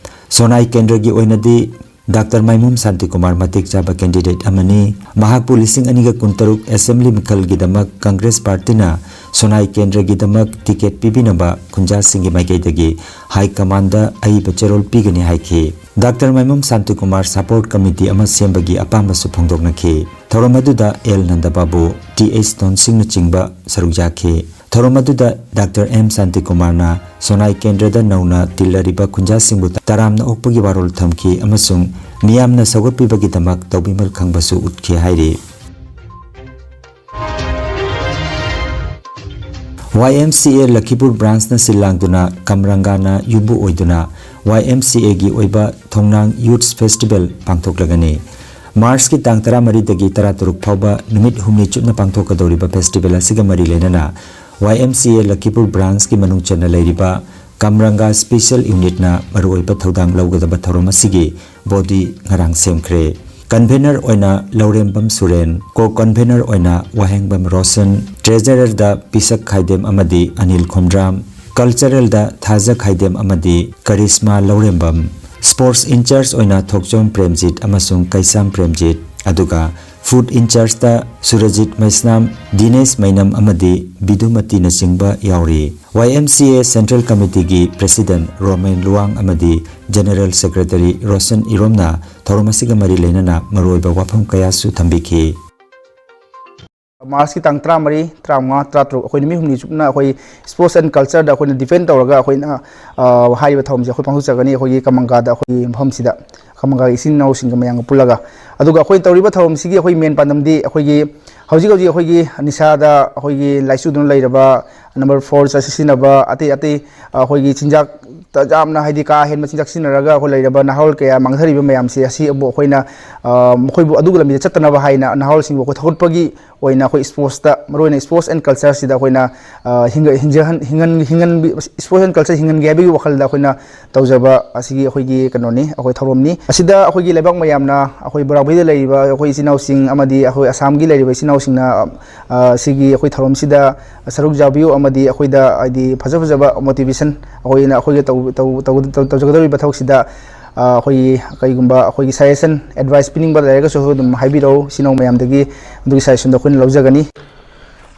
ꯁꯣꯅꯥꯏ ꯀꯦꯟꯗ꯭ꯔꯒꯤ ꯑꯣꯏꯅꯗꯤ ꯗꯥꯛꯇꯔ ꯃꯥꯏꯃꯣꯝ ꯁꯥꯟꯇꯤꯀꯨꯃꯥꯔ ꯃꯇꯤꯛ ꯆꯥꯕ ꯀꯦꯟꯗꯤꯗꯦꯠ ꯑꯃꯅꯤ꯫ ꯃꯍꯥꯛꯄꯨ ꯂꯤꯁꯤꯡ ꯑꯅꯤꯒ ꯀꯨꯟꯇꯔꯨꯛ ꯑꯦꯁꯦꯝꯕ꯭ꯂꯤ ꯃꯤꯈꯜꯒꯤꯗꯃꯛ ꯀꯪꯒ꯭ꯔꯦꯁ ꯄꯥꯔꯇꯤꯅ ꯁꯣꯅꯥꯏ ꯀꯦꯟꯗ꯭ꯔꯒꯤꯗꯃꯛ ꯇꯤꯀꯦꯠ ꯄꯤꯕꯤꯅꯕ ꯈꯨꯟꯖꯥꯁꯤꯡꯒꯤ ꯃꯥꯏꯀꯩꯗꯒꯤ ꯍꯥꯏ ꯀꯃꯥꯟꯗ ꯑꯏꯕ ꯆꯦꯔꯣꯜ ꯄꯤꯒꯅꯤ ꯍꯥꯏꯈꯤ꯫ ꯗꯥꯛꯇꯔ ꯃꯥꯏꯃꯣꯝ ꯁꯥꯟꯇꯤꯀꯨꯃꯥꯔ ꯁꯄꯣꯔꯠ ꯀꯃꯤꯇꯤ ꯑꯃ ꯁꯦꯝꯕꯒꯤ ꯑꯄꯥꯝꯕꯁꯨ ꯐꯣꯡꯗꯣꯛꯅꯈꯤ꯫ ꯊꯧꯔꯝ ꯑꯗꯨꯗ ꯑꯦꯜ ꯅꯟꯗꯕꯥꯕꯨ, ꯇꯤ ꯑꯩꯆ ꯇꯣꯟꯁꯤꯡꯅꯆꯤꯡꯕ ꯁꯔꯨꯛ ꯌꯥꯈꯤ꯫ ꯊꯧꯔꯝ ꯑꯗꯨꯗ ꯗꯥꯛꯇꯔ ꯑꯦꯝ ꯁꯥꯟꯇꯤꯀꯨꯃꯥꯔꯅ ꯁꯣꯅꯥꯏ ꯀꯦꯟꯗ꯭ꯔꯗ ꯅꯧꯅ ꯇꯤꯜꯂꯔꯤꯕ ꯈꯨꯟꯖꯥꯁꯤꯡꯕꯨ ꯇꯔꯥꯝꯅ ꯑꯣꯛꯄꯒꯤ ꯋꯥꯔꯣꯜ ꯊꯝꯈꯤ ꯑꯃꯁꯨꯡ ꯃꯤꯌꯥꯝꯅ ꯁꯧꯒꯠꯄꯤꯕꯒꯤꯗꯃꯛ ꯇꯧꯕꯤꯃꯜ ꯈꯪꯕꯁꯨ ꯎꯠꯈꯤ ꯍꯥꯏꯔꯤ꯫ ꯋꯥꯏ ꯑꯦꯝ ꯁꯤ ꯑꯦ ꯂꯈꯤꯄꯨꯔ ꯕ꯭ꯔꯥꯟꯁꯅ ꯁꯤꯜ ꯂꯥꯡꯗꯨꯅ ꯀꯝꯔꯪꯒꯥꯅ ꯌꯨꯝꯕꯨ ꯑꯣꯏꯗꯨꯅ ꯋꯥꯏ ꯑꯦꯝ ꯁꯤ ꯑꯦꯒꯤ ꯑꯣꯏꯕ ꯊꯣꯡꯅꯥꯡ ꯌꯨꯠꯁ ꯐꯦꯁꯇꯤꯚꯦꯜ ꯄꯥꯡꯊꯣꯛꯂꯒꯅꯤ꯫ ꯃꯥꯔꯆꯀꯤ ꯇꯥꯡ ꯇꯔꯥꯃꯔꯤꯗꯒꯤ ꯇꯔꯥꯇꯔꯨꯛ ꯐꯥꯎꯕ ꯅꯨꯃꯤꯠ ꯍꯨꯝꯅꯤ ꯆꯨꯞꯅ ꯄꯥꯡꯊꯣꯛꯀꯗꯧꯔꯤꯕ ꯐꯦꯁꯇꯤꯚꯦꯜ ꯑꯁꯤꯒ ꯃꯔꯤ ꯂꯩꯅꯅ ꯋꯥꯏ ꯑꯦꯝ ꯁꯤ ꯑꯦ ꯂꯈꯤꯄꯨꯔ ꯕ꯭ꯔꯥꯟꯁꯀꯤ ꯃꯅꯨꯡ ꯆꯟꯅ ꯂꯩꯔꯤꯕ ꯀꯝꯔꯪꯒꯥ ꯁ꯭ꯄꯦꯁꯤꯌꯦꯜ ꯌꯨꯅꯤꯠꯅ ꯃꯔꯨꯑꯣꯏꯕ ꯊꯧꯗꯥꯡ ꯂꯧꯒꯗꯕ ꯊꯧꯔꯝ ꯑꯁꯤꯒꯤ ꯕꯣꯗꯤ ꯉꯔꯥꯡ ꯁꯦꯝꯈ꯭ꯔꯦ꯫ ꯀꯟꯚꯦꯅꯔ ꯑꯣꯏꯅ ꯂꯧꯔꯦꯝꯕꯝ ꯁꯨꯔꯦꯟ, ꯀꯣ ꯀꯟꯚꯦꯅꯔ ꯑꯣꯏꯅ ꯋꯥꯍꯦꯡꯕꯝ ꯔꯣꯁꯟ, ꯇ꯭ꯔꯦꯖꯔꯔꯗ ꯄꯤꯁꯛ ꯈꯥꯏꯗꯦꯝ ꯑꯃꯗꯤ ꯑꯅꯤꯜ ꯈꯣꯝꯗ꯭ꯔꯥꯝ, ꯀꯜꯆꯔꯦꯜꯗ ꯊꯥꯖ ꯈꯥꯏꯗꯦꯝ ꯑꯃꯗꯤ ꯀꯔꯤꯁꯃꯥ ꯂꯧꯔꯦꯝꯕꯝ, ꯁ꯭ꯄꯣꯔꯠꯁ ꯏꯟꯆꯥꯔꯖ ꯑꯣꯏꯅ ꯊꯣꯛꯆꯣꯝ ꯄ꯭ꯔꯦꯝꯖꯤꯠ ꯑꯃꯁꯨꯡ ꯀꯩꯁꯥꯝ ꯄ꯭ꯔꯦꯝꯖꯤꯠ, ꯑꯗꯨꯒ ꯐꯨꯗ ꯏꯟꯆꯥꯔꯖꯇ ꯁꯨꯔꯖꯤꯠ ꯃꯩꯁꯅꯥꯝ, ꯗꯤꯅꯦꯁ ꯃꯩꯅꯝ ꯑꯃꯗꯤ ꯕꯤꯗꯨꯃꯇꯤꯅꯆꯤꯡꯕ ꯌꯥꯎꯔꯤ꯫ ꯋꯥꯏ ꯑꯦꯝ ꯁꯤ ꯑꯦ ꯁꯦꯟꯇ꯭ꯔꯦꯜ ꯀꯃꯤꯇꯤꯒꯤ ꯄ꯭ꯔꯦꯁꯤꯗꯦꯟꯠ ꯔꯣꯃꯦꯟ ꯂꯨꯋꯥꯡ ꯑꯃꯗꯤ ꯖꯦꯅꯔꯦꯜ ꯁꯦꯀ꯭ꯔꯦꯇꯔꯤ ꯔꯣꯁꯟ ꯏꯔꯣꯝꯅ ꯊꯧꯔꯝ ꯑꯁꯤꯒ ꯃꯔꯤ ꯂꯩꯅꯅ ꯃꯔꯨꯑꯣꯏꯕ ꯋꯥꯐꯝ ꯀꯌꯥꯁꯨ ꯊꯝꯕꯤꯈꯤ꯫ ꯃꯥꯔꯆꯀꯤ ꯇꯥꯡ ꯇꯔꯥꯃꯔꯤ, ꯇꯔꯥꯃꯉꯥ, ꯇꯔꯥꯇꯔꯨꯛ, ꯑꯩꯈꯣꯏ ꯅꯨꯃꯤꯠ ꯍꯨꯝꯅꯤ ꯆꯨꯞꯅ ꯑꯩꯈꯣꯏ ꯁ꯭ꯄꯣꯔꯠꯁ ꯑꯦꯟ ꯀꯜꯆꯔꯗ ꯑꯩꯈꯣꯏꯅ ꯗꯤꯄꯦꯟ ꯇꯧꯔꯒ ꯑꯩꯈꯣꯏꯅ, ꯑ, ꯍꯥꯏꯔꯤꯕ ꯊꯧꯔꯝꯁꯦ ꯑꯩꯈꯣꯏ ꯄꯥꯡꯊꯣꯛꯆꯒꯅꯤ꯫ ꯑꯩꯈꯣꯏꯒꯤ ꯀꯃꯪꯒꯥꯗ, ꯑꯩꯈꯣꯏꯒꯤ ꯃꯐꯝꯁꯤꯗ, ꯀꯃꯪꯒꯥꯒꯤ ꯏꯆꯤꯟ ꯏꯅꯥꯎꯁꯤꯡꯒ ꯃꯌꯥꯝꯒ ꯄꯨꯜꯂꯒ꯫ ꯑꯗꯨꯒ ꯑꯩꯈꯣꯏ ꯇꯧꯔꯤꯕ ꯊꯧꯔꯝꯁꯤꯒꯤ ꯑꯩꯈꯣꯏ ꯃꯦꯟ ꯄꯥꯟꯗꯝꯗꯤ ꯑꯩꯈꯣꯏꯒꯤ ꯍꯧꯖꯤꯛ ꯍꯧꯖꯤꯛ ꯑꯩꯈꯣꯏꯒꯤ ꯅꯤꯁꯥꯗ ꯑꯩꯈꯣꯏꯒꯤ ꯂꯥꯏꯆꯨꯗꯨꯅ ꯂꯩꯔꯕ, ꯅꯝꯕꯔ ꯐꯣꯔ ꯁꯤꯖꯤꯟꯅꯕ, ꯑꯇꯩ ꯑꯇꯩ ꯑꯩꯈꯣꯏꯒꯤ ꯆꯤꯟꯖꯥꯛꯇ ꯌꯥꯝꯅ, ꯍꯥꯏꯗꯤ, ꯀꯥ ꯍꯦꯟꯕ ꯆꯤꯟꯖꯥꯛ ꯁꯤꯖꯤꯟꯅꯔꯒ ꯑꯩꯈꯣꯏ ꯂꯩꯔꯕ ꯅꯍꯥꯔꯣꯜ ꯀꯌꯥ ꯃꯥꯡꯊꯔꯤꯕ ꯃꯌꯥꯝꯁꯦ, ꯑꯁꯤ ꯑꯃꯨꯛ ꯑꯩꯈꯣꯏꯅ, ꯑ, ꯃꯈꯣꯏꯕꯨ ꯑꯗꯨꯒꯤ ꯂꯝꯕꯤꯗ ꯆꯠꯇꯅꯕ ꯍꯥꯏꯅ ꯅꯍꯥꯔꯣꯜꯁꯤꯡꯕꯨ ꯑꯩꯈꯣꯏ ꯊꯧꯒꯠꯄꯒꯤ ꯑꯣꯏꯅ ꯑꯩꯈꯣꯏ ꯁ꯭ꯄꯣꯔꯠꯁꯇ, ꯃꯔꯨꯑꯣꯏꯅ ꯁ꯭ꯄꯣꯔꯠꯁ ꯑꯦꯟ ꯀꯜꯆꯔꯁꯤꯗ ꯑꯩꯈꯣꯏꯅ, ꯑ, ꯍꯤꯡꯒ-, ꯍꯤꯡꯖꯍꯟ-, ꯍꯤꯡꯍꯟ-, ꯍꯤꯡꯍꯟꯕꯤ-, ꯁ꯭ꯄꯣꯔꯠꯁ ꯑꯦꯟ ꯀꯜꯆꯔ ꯍꯤꯡꯍꯟꯒꯦ ꯍꯥꯏꯕꯒꯤ ꯋꯥꯈꯜꯗ ꯑꯩꯈꯣꯏꯅ ꯇꯧꯖꯕ ꯑꯁꯤꯒꯤ ꯑꯩꯈꯣꯏꯒꯤ ꯀꯩꯅꯣꯅꯤ, ꯑꯩꯈꯣꯏ ꯊꯧꯔꯝꯅꯤ꯫ ꯑꯁꯤꯗ ꯑꯩꯈꯣꯏꯒꯤ ꯂꯩꯕꯥꯛ ꯃꯌꯥꯝꯅ, ꯑꯩꯈꯣꯏ ꯕꯣꯔꯥꯛꯄꯩꯗ ꯂꯩꯔꯤꯕ ꯑꯩꯈꯣꯏ ꯏꯆꯤꯟ ꯏꯅꯥꯎꯁꯤꯡ ꯑꯃꯗꯤ ꯑꯩꯈꯣꯏ ꯑꯁꯥꯝꯒꯤ ꯂꯩꯔꯤꯕ ꯏꯆꯤꯟ ꯏꯅꯥꯎꯁꯤꯡꯅ, ꯑ, ꯁꯤꯒꯤ ꯑꯩꯈꯣꯏ ꯊꯧꯔꯝꯁꯤꯗ ꯁꯔꯨꯛ ꯌꯥꯕꯤꯌꯨ ꯑꯃꯗꯤ ꯑꯩꯈꯣꯏꯗ, ꯍꯥꯏꯗꯤ, ꯐꯖ ꯐꯖꯕ ꯃꯣꯇꯤꯚꯦꯁꯟ ꯑꯩꯈꯣꯏꯅ, ꯑꯩꯈꯣꯏꯒ ꯇꯧ-, ꯇꯧ-, ꯇꯧ-, ꯇꯧ-, ꯇꯧꯖꯒꯗꯧꯔꯤꯕ ꯊꯕꯛꯁꯤꯗ, ꯑ, ꯑꯩꯈꯣꯏꯒꯤ ꯀꯩꯒꯨꯝꯕ ꯑꯩꯈꯣꯏꯒꯤ ꯁꯖꯦꯁꯟ, ꯑꯦꯗꯚꯥꯏꯁ ꯄꯤꯅꯤꯡꯕ ꯂꯩꯔꯒꯁꯨ ꯑꯗꯨꯝ ꯍꯥꯏꯕꯤꯔꯛꯎ꯫ ꯏꯆꯤꯟ ꯏꯅꯥꯎ ꯃꯌꯥꯝꯗꯒꯤ ꯑꯗꯨꯒꯤ ꯁꯖꯦꯁꯟꯗꯣ ꯑꯩꯈꯣꯏꯅ ꯂꯧꯖꯒꯅꯤ꯫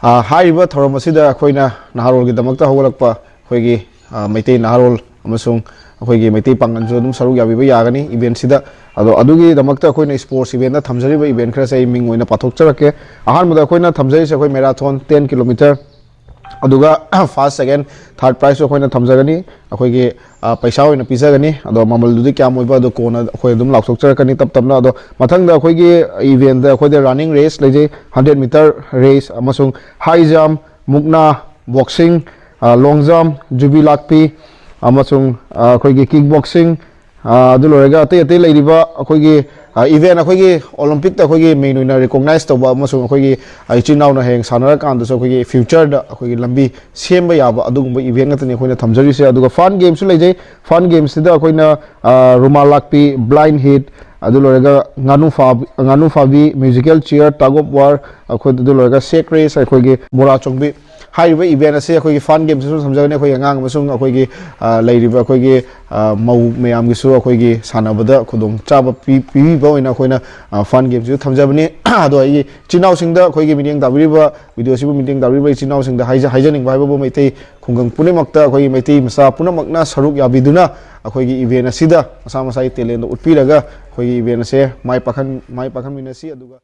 ꯑ, ꯍꯥꯏꯔꯤꯕ ꯊꯧꯔꯝ ꯑꯁꯤꯗ ꯑꯩꯈꯣꯏꯅ ꯅꯍꯥꯔꯣꯜꯒꯤꯗꯃꯛꯇ ꯍꯧꯒꯠꯂꯛꯄ ꯑꯩꯈꯣꯏꯒꯤ, ꯑ, ꯃꯩꯇꯩ ꯅꯍꯥꯔꯣꯜ ꯑꯃꯁꯨꯡ ꯑꯩꯈꯣꯏꯒꯤ ꯃꯩꯇꯩ ꯄꯥꯡꯒꯜꯁꯨ ꯑꯗꯨꯝ ꯁꯔꯨꯛ ꯌꯥꯕꯤꯕ ꯌꯥꯒꯅꯤ ꯏꯚꯦꯟꯠꯁꯤꯗ꯫ ꯑꯗꯣ ꯑꯗꯨꯒꯤꯗꯃꯛꯇ ꯑꯩꯈꯣꯏꯅ ꯁ꯭ꯄꯣꯔꯠꯁ ꯏꯚꯦꯟꯠꯇ ꯊꯝꯖꯔꯤꯕ ꯏꯚꯦꯟꯠ ꯈꯔꯁꯦ ꯑꯩ ꯃꯤꯡ ꯑꯣꯏꯅ ꯄꯥꯊꯣꯛꯆꯔꯛꯀꯦ꯫ ꯑꯍꯥꯟꯕꯗ ꯑꯩꯈꯣꯏꯅ ꯊꯝꯖꯔꯤꯁꯦ ꯑꯩꯈꯣꯏ ꯃꯦꯔꯥꯊꯣꯟ ꯇꯦꯟ ꯀꯤꯂꯣꯃꯤꯇꯔ, ꯑꯗꯨꯒ ꯐꯥꯔꯁ, ꯁꯦꯀꯦꯟ, ꯊꯥꯔꯠ ꯄ꯭ꯔꯥꯏꯖꯁꯨ ꯑꯩꯈꯣꯏꯅ ꯊꯝꯖꯒꯅꯤ꯫ ꯑꯩꯈꯣꯏꯒꯤ, ꯑ, ꯄꯩꯁꯥ ꯑꯣꯏꯅ ꯄꯤꯖꯒꯅꯤ꯫ ꯑꯗꯣ ꯃꯃꯜꯗꯨꯗꯤ ꯀꯌꯥꯝ ꯑꯣꯏꯕ, ꯑꯗꯣ ꯀꯣꯟꯅ ꯑꯩꯈꯣꯏ ꯑꯗꯨꯝ ꯂꯥꯎꯊꯣꯛꯆꯔꯛꯀꯅꯤ ꯇꯞ ꯇꯞꯅ꯫ ꯑꯗꯣ ꯃꯊꯪꯗ ꯑꯩꯈꯣꯏꯒꯤ ꯏꯚꯦꯟꯠꯇ ꯑꯩꯈꯣꯏꯗ ꯔꯟꯅꯤꯡ ꯔꯦꯁ ꯂꯩꯖꯩ, ꯍꯟꯗ꯭ꯔꯦꯠ ꯃꯤꯇꯔ ꯔꯦꯁ ꯑꯃꯁꯨꯡ ꯍꯥꯏ ꯖꯝꯞ, ꯃꯨꯛꯅꯥ, boxing, long jump, ꯖꯨꯕꯤ ꯂꯥꯛꯄꯤ, ꯑꯃꯁꯨꯡ ꯑꯩꯈꯣꯏꯒꯤ kick boxing, ꯑꯗꯨ ꯂꯣꯏꯔꯒ ꯑꯇꯩ ꯑꯇꯩ ꯂꯩꯔꯤꯕ ꯑꯩꯈꯣꯏꯒꯤ event, ꯑꯩꯈꯣꯏꯒꯤ Olympicꯇ ꯑꯩꯈꯣꯏꯒꯤ main ꯑꯣꯏꯅ recognize ꯇꯧꯕ ꯑꯃꯁꯨꯡ ꯑꯩꯈꯣꯏꯒꯤ ꯏꯆꯤꯟ ꯏꯅꯥꯎꯅ ꯍꯌꯦꯡ ꯁꯥꯟꯅꯔꯀꯥꯟꯗꯁꯨ ꯑꯩꯈꯣꯏꯒꯤ futureꯗ ꯑꯩꯈꯣꯏꯒꯤ ꯂꯝꯕꯤ ꯁꯦꯝꯕ ꯌꯥꯕ ꯑꯗꯨꯒꯨꯝꯕ event ꯉꯥꯛꯇꯅꯤ ꯑꯩꯈꯣꯏꯅ ꯊꯝꯖꯔꯤꯁꯦ꯫ ꯑꯗꯨꯒ fun gameꯁꯨ ꯂꯩꯖꯩ꯫ Fun gameꯁꯤꯗ ꯑꯩꯈꯣꯏꯅ ꯔꯨꯃꯥꯜ ꯂꯥꯛꯄꯤ, blind hit, ꯑꯗꯨ ꯂꯣꯏꯔꯒ ꯉꯥꯅꯨ ꯐꯥꯕꯤ, ꯉꯥꯅꯨ ꯐꯥꯕꯤ, musical chair, tug of war, ꯑꯩꯈꯣꯏ ꯑꯗꯨ ꯂꯣꯏꯔꯒ sack race, ꯑꯩꯈꯣꯏꯒꯤ ꯃꯣꯔꯥ ꯆꯣꯡꯕꯤ꯫ ꯍꯥꯏꯔꯤꯕ event ꯑꯁꯤ ꯑꯩꯈꯣꯏꯒꯤ fun gameꯁꯤꯁꯨ ꯊꯝꯖꯒꯅꯤ꯫ ꯑꯩꯈꯣꯏꯒꯤ ꯑꯉꯥꯡ ꯑꯃꯁꯨꯡ ꯑꯩꯈꯣꯏꯒꯤ ꯂꯩꯔꯤꯕ ꯑꯩꯈꯣꯏꯒꯤ ꯃꯧ ꯃꯌꯥꯝꯒꯤꯁꯨ ꯑꯩꯈꯣꯏꯒꯤ ꯁꯥꯟꯅꯕꯗ ꯈꯨꯗꯣꯡꯆꯥꯕ ꯄꯤ-, ꯄꯤꯕꯤꯕ ꯑꯣꯏꯅ ꯑꯩꯈꯣꯏꯅ fun gameꯁꯤꯁꯨ ꯊꯝꯖꯕꯅꯤ꯫ ꯑꯗꯣ ꯑꯩꯒꯤ ꯏꯆꯤꯟ ꯏꯅꯥꯎꯁꯤꯡꯗ, ꯑꯩꯈꯣꯏꯒꯤ ꯃꯤꯠꯌꯦꯡ ꯇꯥꯕꯤꯔꯤꯕ video ꯑꯁꯤꯕꯨ ꯃꯤꯠꯌꯦꯡ ꯇꯥꯕꯤꯔꯤꯕ ꯏꯆꯤꯟ ꯏꯅꯥꯎꯁꯤꯡꯗ ꯍꯥꯏꯖ-, ꯍꯥꯏꯖꯅꯤꯡꯕ ꯍꯥꯏꯕꯕꯨ ꯃꯩꯇꯩ ꯈꯨꯡꯒꯪ ꯄꯨꯝꯅꯃꯛꯇ, ꯑꯩꯈꯣꯏꯒꯤ ꯃꯩꯇꯩ ꯃꯆꯥ ꯄꯨꯝꯅꯃꯛꯅ ꯁꯔꯨꯛ ꯌꯥꯕꯤꯗꯨꯅ ꯑꯩꯈꯣꯏꯒꯤ event ꯑꯁꯤꯗ ꯃꯁꯥ ꯃꯁꯥꯒꯤ talentꯗꯣ ꯎꯠꯄꯤꯔꯒ ꯑꯩꯈꯣꯏꯒꯤ event ꯑꯁꯦ ꯃꯥꯏ ꯄꯥꯛꯍꯟ-, ꯃꯥꯏ ꯄꯥꯛꯍꯟꯃꯤꯟꯅꯁꯤ꯫ ꯑꯗꯨꯒ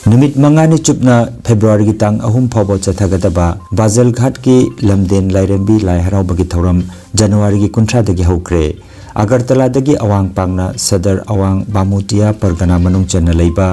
ꯅꯨꯃꯤꯠ ꯃꯉꯥꯅꯤ ꯆꯨꯞꯅ ꯐꯦꯕ꯭ꯔꯨꯋꯥꯔꯤꯒꯤ ꯇꯥꯡ ꯑꯍꯨꯝ ꯐꯥꯎꯕ ꯆꯠꯊꯒꯗꯕ ꯕꯥꯖꯜꯘꯥꯠꯀꯤ ꯂꯝꯗꯦꯟ ꯂꯥꯏꯔꯦꯝꯕꯤ ꯂꯥꯏ ꯍꯔꯥꯎꯕꯒꯤ ꯊꯧꯔꯝ ꯖꯅꯋꯥꯔꯤꯒꯤ ꯀꯨꯟꯊ꯭ꯔꯥꯗꯒꯤ ꯍꯧꯈ꯭ꯔꯦ꯫ ꯑꯒꯔꯇꯂꯥꯗꯒꯤ ꯑꯋꯥꯡ ꯄꯥꯡꯅ ꯁꯗꯔ ꯑꯋꯥꯡ ꯕꯥꯃꯨꯇꯤꯌꯥ ꯄꯔꯒꯅꯥ ꯃꯅꯨꯡ ꯆꯟꯅ ꯂꯩꯕ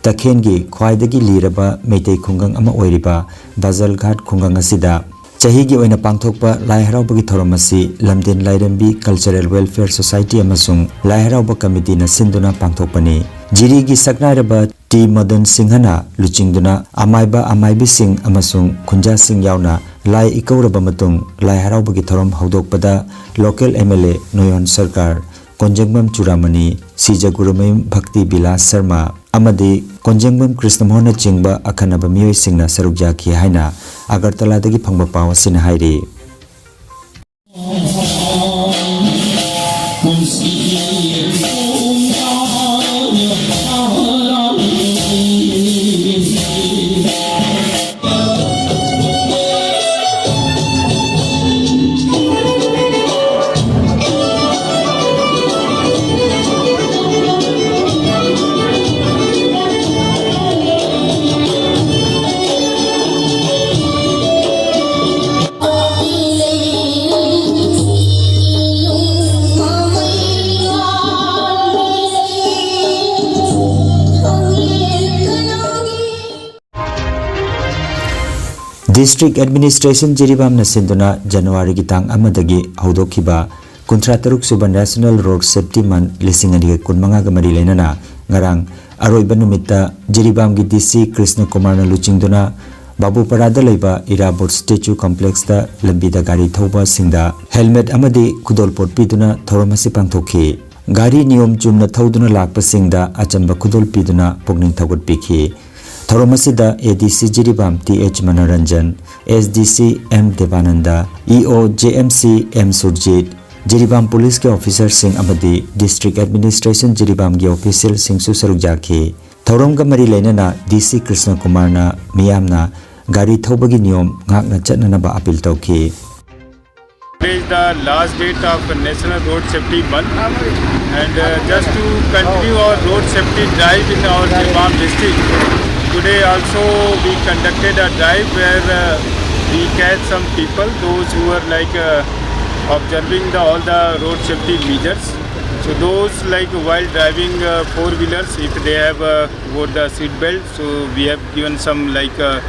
ꯇꯈꯦꯟꯒꯤ ꯈ꯭ꯋꯥꯏꯗꯒꯤ ꯂꯤꯔꯕ ꯃꯩꯇꯩ ꯈꯨꯡꯒꯪ ꯑꯃ ꯑꯣꯏꯔꯤꯕ ꯕꯥꯖꯜꯘꯥꯠ ꯈꯨꯡꯒꯪ ꯑꯁꯤꯗ ꯆꯍꯤꯒꯤ ꯑꯣꯏꯅ ꯄꯥꯡꯊꯣꯛꯄ ꯂꯥꯏ ꯍꯔꯥꯎꯕꯒꯤ ꯊꯧꯔꯝ ꯑꯁꯤ ꯂꯝꯗꯦꯟ ꯂꯥꯏꯔꯦꯝꯕꯤ Cultural Welfare Society ꯑꯃꯁꯨꯡ ꯂꯥꯏ ꯍꯔꯥꯎꯕ committeeꯅ ꯁꯤꯟꯗꯨꯅ ꯄꯥꯡꯊꯣꯛꯄꯅꯤ꯫ ꯖꯤꯔꯤꯒꯤ ꯁꯛꯅꯥꯏꯔꯕ ꯇꯤ ꯃꯗꯟ ꯁꯤꯡꯍꯅ ꯂꯨꯆꯤꯡꯗꯨꯅ ꯑꯃꯥꯏꯕ ꯑꯃꯥꯏꯕꯤꯁꯤꯡ ꯑꯃꯁꯨꯡ ꯈꯨꯟꯖꯥꯁꯤꯡ ꯌꯥꯎꯅ ꯂꯥꯏ ꯏꯀꯧꯔꯕ ꯃꯇꯨꯡ ꯂꯥꯏ ꯍꯔꯥꯎꯕꯒꯤ ꯊꯧꯔꯝ ꯍꯧꯗꯣꯛꯄꯗ local MLA ꯅꯣꯌꯣꯟ ꯁꯔꯀꯥꯔ, ꯀꯣꯟꯖꯦꯡꯕꯝ ꯆꯨꯔꯥꯃꯅꯤ, ꯁꯤ ꯖꯒꯨꯔꯨꯃꯌꯨꯝ ꯚꯛꯇꯤ ꯕꯤꯂꯥꯁ ꯁꯔꯃ ꯑꯃꯗꯤ ꯀꯣꯟꯖꯦꯡꯕꯝ ꯀ꯭ꯔꯤꯁꯅꯃꯣꯍꯟꯅꯆꯤꯡꯕ ꯑꯈꯟꯅꯕ ꯃꯤꯑꯣꯏꯁꯤꯡꯅ ꯁꯔꯨꯛ ꯌꯥꯈꯤ ꯍꯥꯏꯅ ꯑꯒꯔꯇꯂꯥꯗꯒꯤ ꯐꯪꯕ ꯄꯥꯎ ꯑꯁꯤꯅ ꯍꯥꯏꯔꯤ꯫ District Administration ꯖꯤꯔꯤꯕꯥꯝꯅ ꯁꯤꯟꯗꯨꯅ ꯖꯅꯋꯥꯔꯤꯒꯤ ꯇꯥꯡ ꯑꯃꯗꯒꯤ ꯍꯧꯗꯣꯛꯈꯤꯕ ꯀꯨꯟꯊ꯭ꯔꯥ ꯇꯔꯨꯛ ꯁꯨꯕ National Road Safety Month ꯂꯤꯁꯤꯡ ꯑꯅꯤꯒ ꯀꯨꯟꯃꯉꯥꯒ ꯃꯔꯤ ꯂꯩꯅꯅ ꯉꯔꯥꯡ ꯑꯔꯣꯏꯕ ꯅꯨꯃꯤꯠꯇ ꯖꯤꯔꯤꯕꯥꯝꯒꯤ ꯗꯤ ꯁꯤ ꯀ꯭ꯔꯤꯁꯅ ꯀꯨꯃꯥꯔꯅ ꯂꯨꯆꯤꯡꯗꯨꯅ ꯕꯥꯕꯨꯄꯥꯔꯥꯗ ꯂꯩꯕ ꯏꯔꯥꯕꯣꯠ Statue Complexꯇ ꯂꯝꯕꯤꯗ ꯒꯥꯔꯤ ꯊꯧꯕꯁꯤꯡꯗ helmet ꯑꯃꯗꯤ ꯈꯨꯗꯣꯜꯄꯣꯠ ꯄꯤꯗꯨꯅ ꯊꯧꯔꯝ ꯑꯁꯤ ꯄꯥꯡꯊꯣꯛꯈꯤ꯫ ꯒꯥꯔꯤ ꯅꯤꯌꯣꯝ ꯆꯨꯝꯅ ꯊꯧꯗꯨꯅ ꯂꯥꯛꯄꯁꯤꯡꯗ ꯑꯆꯝꯕ ꯈꯨꯗꯣꯜ ꯄꯤꯗꯨꯅ ꯄꯨꯛꯅꯤꯡ ꯊꯧꯒꯠꯄꯤꯈꯤ꯫ ꯊꯧꯔꯝ ꯑꯁꯤꯗ A D C Jiribam T H Manoranjan, S D C M Debananda, E O J M C M Surjit, Jiribam ꯄꯨꯂꯤꯁꯀꯤ ꯑꯣꯐꯤꯁꯔꯁꯤꯡ ꯑꯃꯗꯤ District Administration ꯖꯤꯔꯤꯕꯥꯝꯒꯤ ꯑꯣꯐꯤꯁꯤꯌꯦꯜꯁꯤꯡꯁꯨ ꯁꯔꯨꯛ ꯌꯥꯈꯤ꯫ ꯊꯧꯔꯝꯒ ꯃꯔꯤ ꯂꯩꯅꯅ ꯗꯤ ꯁꯤ ꯀ꯭ꯔꯤꯁꯅ ꯀꯨꯃꯥꯔꯅ ꯃꯤꯌꯥꯝꯅ ꯒꯥꯔꯤ ꯊꯧꯕꯒꯤ ꯅꯤꯌꯣꯝ ꯉꯥꯛꯅ ꯆꯠꯅꯅꯕ ꯑꯄꯤꯜ ꯇꯧꯈꯤ꯫ Today is the last date of National Road Safety Month, and uh, just to continue our road safety drive in our Jiribam district, today also we conducted a drive where uh, we catch some people, those who were like uh, observing the all the road safety measures. So those like while driving uh, four wheelers, if they have uh, wore the seat belt, so we have given some like uh,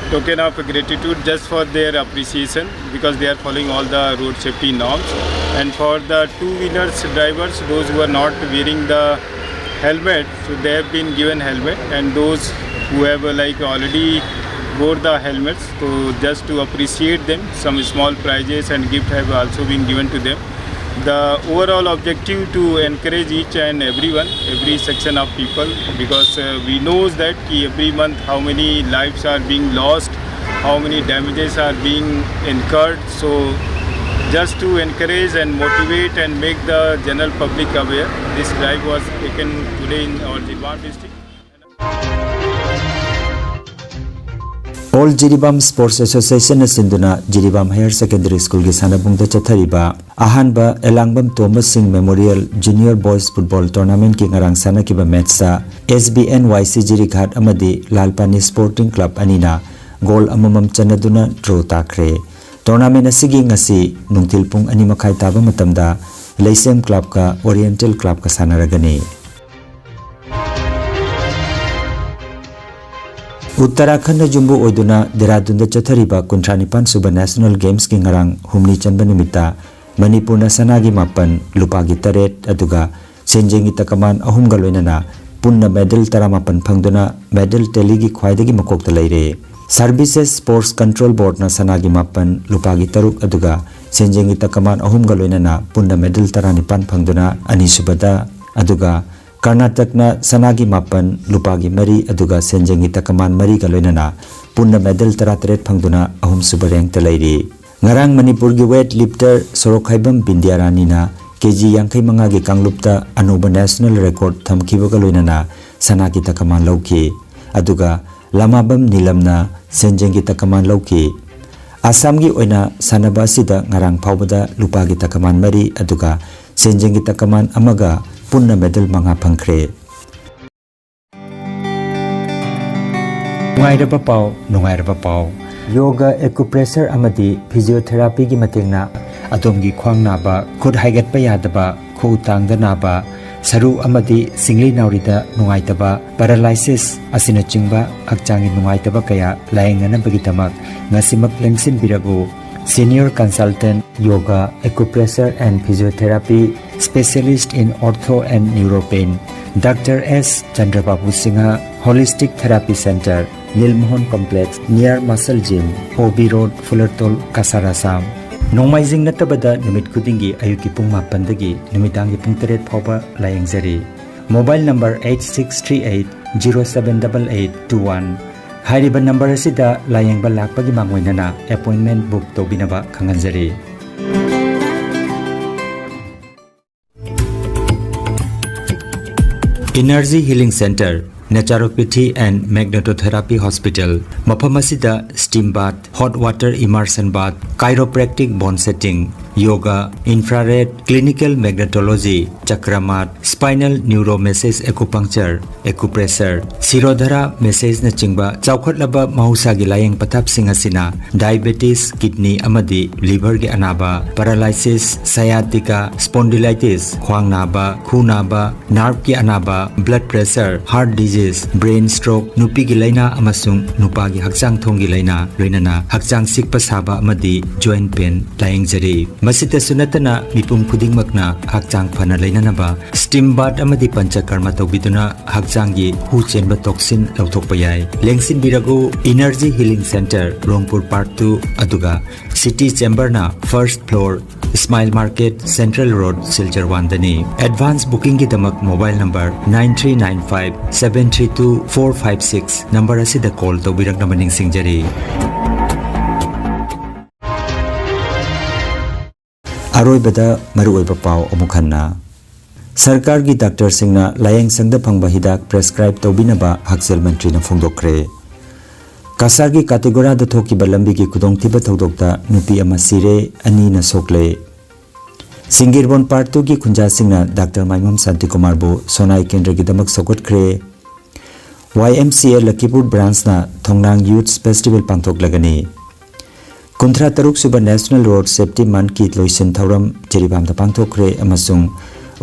token of gratitude just for their appreciation, because they are following all the road safety norms. And for the two wheelers drivers, those who are not wearing the helmet, so they have been given helmet, and those who have uh, like already wore the helmets, so just to appreciate them, some small prizes and gift have also been given to them. The overall objective to encourage each and everyone, every section of people, because uh, we knows that ki every month how many lives are being lost, how many damages are being incurred. So just to encourage and motivate and make the general public aware, this drive was taken today in our Jiribam district. All Jiribam Sports Associationꯅ ꯁꯤꯟꯗꯨꯅ ꯖꯤꯔꯤꯕꯥꯝ Higher Secondary Schoolꯒꯤ ꯁꯥꯟꯅꯕꯨꯡꯗ ꯆꯠꯊꯔꯤꯕ ꯑꯍꯥꯟꯕ ꯑꯦꯂꯥꯡꯕꯝ ꯇꯣꯝꯕ ꯁꯤꯡ Memorial Junior Boys Football Tournamentꯀꯤ ꯉꯔꯥꯡ ꯁꯥꯟꯅꯈꯤꯕ matchꯇ S B N Y C ꯖꯤꯔꯤꯘꯥꯠ ꯑꯃꯗꯤ ꯂꯥꯜ ꯄꯥꯅꯤ Sporting Club ꯑꯅꯤꯅ goal ꯑꯃꯃꯝ ꯆꯟꯅꯗꯨꯅ draw ꯇꯥꯈ꯭ꯔꯦ꯫ Tournament ꯑꯁꯤꯒꯤ ꯉꯁꯤ ꯅꯨꯡꯊꯤꯜ ꯄꯨꯡ ꯑꯅꯤ ꯃꯈꯥꯏ ꯇꯥꯕ ꯃꯇꯝꯗ ꯂꯩꯁꯦꯝ Clubꯀ Oriental Clubꯀ ꯁꯥꯟꯅꯔꯒꯅꯤ꯫ ꯎꯠꯇꯔꯥꯈꯟꯗ ꯌꯨꯝꯕꯨ ꯑꯣꯏꯗꯨꯅ ꯗꯦꯔꯥꯗꯨꯟꯗ ꯆꯠꯊꯔꯤꯕ ꯀꯨꯟꯊ꯭ꯔꯥ ꯅꯤꯄꯥꯟ ꯁꯨꯕ ꯅꯦꯁꯅꯦꯜ ꯒꯦꯝꯁꯀꯤ ꯉꯔꯥꯡ ꯍꯨꯝꯅꯤ ꯆꯟꯕ ꯅꯨꯃꯤꯠꯇ ꯃꯅꯤꯄꯨꯔꯅ ꯁꯅꯥꯒꯤ ꯃꯥꯄꯟ, ꯂꯨꯄꯥꯒꯤ ꯇꯔꯦꯠ, ꯑꯗꯨꯒ ꯁꯦꯟꯖꯦꯡꯒꯤ ꯇꯀꯃꯥꯟ ꯑꯍꯨꯝꯒ ꯂꯣꯏꯅꯅ ꯄꯨꯟꯅ ꯃꯦꯗꯜ ꯇꯔꯥꯃꯥꯄꯟ ꯐꯪꯗꯨꯅ ꯃꯦꯗꯜ ꯇꯦꯂꯤꯒꯤ ꯈ꯭ꯋꯥꯏꯗꯒꯤ ꯃꯀꯣꯛꯇ ꯂꯩꯔꯦ꯫ Services Sports Control Boardꯅ ꯁꯅꯥꯒꯤ ꯃꯥꯄꯟ, ꯂꯨꯄꯥꯒꯤ ꯇꯔꯨꯛ, ꯑꯗꯨꯒ ꯁꯦꯟꯖꯦꯡꯒꯤ ꯇꯀꯃꯥꯟ ꯑꯍꯨꯝꯒ ꯂꯣꯏꯅꯅ ꯄꯨꯟꯅ ꯃꯦꯗꯜ ꯇꯔꯥꯅꯤꯄꯥꯟ ꯐꯪꯗꯨꯅ ꯑꯅꯤꯁꯨꯕꯗ, ꯑꯗꯨꯒ ꯀꯔꯅꯥꯇꯛꯅ ꯁꯅꯥꯒꯤ ꯃꯥꯄꯟ, ꯂꯨꯄꯥꯒꯤ ꯃꯔꯤ, ꯑꯗꯨꯒ ꯁꯦꯟꯖꯦꯡꯒꯤ ꯇꯀꯃꯥꯟ ꯃꯔꯤꯒ ꯂꯣꯏꯅꯅ ꯄꯨꯟꯅ ꯃꯦꯗꯜ ꯇꯔꯥꯇꯔꯦꯠ ꯐꯪꯗꯨꯅ ꯑꯍꯨꯝꯁꯨꯕ ꯔꯦꯡꯛꯇ ꯂꯩꯔꯤ꯫ ꯉꯔꯥꯡ ꯃꯅꯤꯄꯨꯔꯒꯤ ꯋꯦꯠ ꯂꯤꯐꯇꯔ ꯁꯣꯔꯣꯛꯈꯥꯏꯕꯝ ꯕꯤꯟꯗ꯭ꯌꯥꯔꯥꯅꯤꯅ ꯀꯦꯖꯤ ꯌꯥꯡꯈꯩ ꯃꯉꯥꯒꯤ ꯀꯥꯡꯂꯨꯞꯇ ꯑꯅꯧꯕ ꯅꯦꯁꯅꯦꯜ ꯔꯦꯀꯣꯔꯗ ꯊꯝꯈꯤꯕꯒ ꯂꯣꯏꯅꯅ ꯁꯅꯥꯒꯤ ꯇꯀꯃꯥꯟ ꯂꯧꯈꯤ꯫ ꯑꯗꯨꯒ ꯂꯃꯥꯕꯝ ꯅꯤꯂꯝꯅ ꯁꯦꯟꯖꯦꯡꯒꯤ ꯇꯀꯃꯥꯟ ꯂꯧꯈꯤ꯫ ꯑꯁꯥꯝꯒꯤ ꯑꯣꯏꯅ ꯁꯥꯟꯅꯕ ꯑꯁꯤꯗ ꯉꯔꯥꯡ ꯐꯥꯎꯕꯗ ꯂꯨꯄꯥꯒꯤ ꯇꯀꯃꯥꯟ ꯃꯔꯤ, ꯑꯗꯨꯒ ꯁꯦꯟꯖꯦꯡꯒꯤ ꯇꯀꯃꯥꯟ ꯑꯃꯒ ꯄꯨꯟꯅ ꯃꯦꯗꯜ ꯃꯉꯥ ꯐꯪꯈ꯭ꯔꯦ꯫ ꯅꯨꯡꯉꯥꯏꯔꯕ ꯄꯥꯎ, ꯅꯨꯡꯉꯥꯏꯔꯕ ꯄꯥꯎ꯫ ꯌꯣꯒ, ꯑꯦꯀꯨꯄ꯭ꯔꯦꯁꯔ ꯑꯃꯗꯤ ꯐꯤꯖꯤꯑꯣꯊꯦꯔꯥꯄꯤꯒꯤ ꯃꯇꯦꯡꯅ ꯑꯗꯣꯝꯒꯤ ꯈ꯭ꯋꯥꯡ ꯅꯥꯕ, ꯈꯨꯠ ꯍꯥꯏꯒꯠꯄ ꯌꯥꯗꯕ, ꯈꯨꯎ ꯇꯥꯡꯗ ꯅꯥꯕ, ꯁꯔꯨ ꯑꯃꯗꯤ ꯁꯤꯡꯂꯤ ꯅꯥꯎꯔꯤꯗ ꯅꯨꯡꯉꯥꯏꯇꯕ, ꯄꯦꯔꯥꯂꯥꯏꯁꯤꯁ ꯑꯁꯤꯅꯆꯤꯡꯕ ꯍꯛꯆꯥꯡꯒꯤ ꯅꯨꯡꯉꯥꯏꯇꯕ ꯀꯌꯥ ꯂꯥꯌꯦꯡꯅꯅꯕꯒꯤꯗꯃꯛ ꯉꯁꯤꯃꯛ ꯂꯦꯡꯁꯤꯟꯕꯤꯔꯕꯨ꯫ Senior Consultant Yoga, Acupressure and Physiotherapy, Specialist in Ortho and Neuropain, Doctor S Chandrababu Singha, Holistic Therapy Center, Nilmohan Complex, near Muscle Gym, O B Road, Fulertol, Cachar, Assam꯫ ꯅꯣꯡꯃꯥꯏꯖꯤꯡ ꯅꯠꯇꯕꯗ ꯅꯨꯃꯤꯠ ꯈꯨꯗꯤꯡꯒꯤ ꯑꯌꯨꯛꯀꯤ ꯄꯨꯡ ꯃꯥꯄꯟꯗꯒꯤ ꯅꯨꯃꯤꯗꯥꯡꯒꯤ ꯄꯨꯡ ꯇꯔꯦꯠ ꯐꯥꯎꯕ ꯂꯥꯌꯦꯡꯖꯔꯤ꯫ Mobile number eight six three eight zero seven double eight two one꯫ ꯍꯥꯏꯔꯤꯕ ꯅꯝꯕꯔ ꯑꯁꯤꯗ ꯂꯥꯌꯦꯡꯕ ꯂꯥꯛꯄꯒꯤ ꯃꯥꯡꯑꯣꯏꯅꯅ ꯑꯦꯄꯣꯏꯟꯃꯦꯟ ꯕꯨꯛ ꯇꯧꯕꯤꯅꯕ ꯈꯪꯍꯟꯖꯔꯤ꯫ Energy Healing Center, Naturopathy and Magnetotherapy Hospital꯫ ꯃꯐꯝ ꯑꯁꯤꯗ steam bath, hot water immersion bath, chiropractic bone setting, yoga, infrared, clinical magnetology, chakramat, spinal neuromessage acupuncture, acupressure, Shirodhara massage ꯅꯆꯤꯡꯕ ꯆꯥꯎꯈꯠꯂꯕ ꯃꯍꯧꯁꯥꯒꯤ ꯂꯥꯌꯦꯡ ꯄꯊꯥꯞꯁꯤꯡ ꯑꯁꯤꯅ diabetes, kidney ꯑꯃꯗꯤ liver ꯒꯤ ꯑꯅꯥꯕ, paralysis, sciatica, spondylitis, ꯈ꯭ꯋꯥꯡ ꯅꯥꯕ, ꯈꯨ ꯅꯥꯕ, nerve ꯀꯤ ꯑꯅꯥꯕ, blood pressure, heart disease, brain stroke, ꯅꯨꯄꯤꯒꯤ ꯂꯥꯏꯅꯥ ꯑꯃꯁꯨꯡ ꯅꯨꯄꯥꯒꯤ ꯍꯛꯆꯥꯡ ꯊꯣꯡꯒꯤ ꯂꯥꯏꯅꯥ, ꯂꯣꯏꯅꯅ ꯍꯛꯆꯥꯡ ꯆꯤꯛꯄ ꯁꯥꯕ ꯑꯃꯗꯤ joint pain ꯂꯥꯌꯦꯡꯖꯔꯤ꯫ ꯃꯁꯤꯇꯁꯨ ꯅꯠꯇꯅ ꯃꯤꯄꯨꯝ ꯈꯨꯗꯤꯡꯃꯛꯅ ꯍꯛꯆꯥꯡ ꯐꯅ ꯂꯩꯅꯅꯕ steam bath ꯑꯃꯗꯤ ꯄꯟꯆꯀꯔꯃ ꯇꯧꯕꯤꯗꯨꯅ ꯍꯛꯆꯥꯡꯒꯤ ꯍꯨ ꯆꯦꯟꯕ toxin ꯂꯧꯊꯣꯛꯄ ꯌꯥꯏ꯫ ꯂꯦꯡꯁꯤꯟꯕꯤꯔꯒꯨ, Energy Healing Center, ꯔꯣꯡꯄꯨꯔ Park two, ꯑꯗꯨꯒ City Chamber ꯅ first floor, Smile Market, Central Road, Silchar one ꯗꯅꯤ꯫ Advance booking ꯒꯤꯗꯃꯛ mobile number nine three nine five seven three two four five six number ꯑꯁꯤꯗ call ꯇꯧꯕꯤꯔꯛꯅꯕ ꯅꯤꯡꯁꯤꯡꯖꯔꯤ꯫ ꯑꯔꯣꯏꯕꯗ ꯃꯔꯨꯑꯣꯏꯕ ꯄꯥꯎ ꯑꯃꯨꯛ ꯍꯟꯅ꯫ ꯁꯔꯀꯥꯔꯒꯤ ꯗꯥꯛꯇꯔꯁꯤꯡꯅ ꯂꯥꯌꯦꯡꯁꯪꯗ ꯐꯪꯕ ꯍꯤꯗꯥꯛ prescribe ꯇꯧꯕꯤꯅꯕ ꯍꯛꯁꯦꯜ ꯃꯟꯇ꯭ꯔꯤꯅ ꯐꯣꯡꯗꯣꯛꯈ꯭ꯔꯦ꯫ ꯀꯁꯥꯔꯒꯤ ꯀꯥꯇꯤꯒꯣꯔꯥꯗ ꯊꯣꯛꯈꯤꯕ ꯂꯝꯕꯤꯒꯤ ꯈꯨꯗꯣꯡꯊꯤꯕ ꯊꯧꯗꯣꯛꯇ ꯅꯨꯄꯤ ꯑꯃ ꯁꯤꯔꯦ, ꯑꯅꯤꯅ ꯁꯣꯛꯂꯦ꯫ ꯁꯤꯡꯒꯤꯔꯕꯣꯟ Part two ꯒꯤ ꯈꯨꯟꯖꯥꯁꯤꯡꯅ ꯗꯥꯛꯇꯔ ꯃꯥꯏꯃꯝ ꯁꯥꯟꯇꯤꯀꯨꯃꯥꯔꯕꯨ ꯁꯣꯅꯥꯏ ꯀꯦꯟꯗ꯭ꯔꯒꯤꯗꯃꯛ ꯁꯧꯒꯠꯈ꯭ꯔꯦ꯫ Y M C A Lakhipur branch ꯅ ꯊꯣꯡꯅꯥꯡ Youth Festival ꯄꯥꯡꯊꯣꯛꯂꯒꯅꯤ꯫ ꯀꯨꯟꯊ꯭ꯔꯥ ꯇꯔꯨꯛ ꯁꯨꯕ National Road Safety Month ꯀꯤ ꯂꯣꯏꯁꯤꯟ ꯊꯧꯔꯝ ꯖꯤꯔꯤꯕꯥꯝꯗ ꯄꯥꯡꯊꯣꯛꯈ꯭ꯔꯦ ꯑꯃꯁꯨꯡ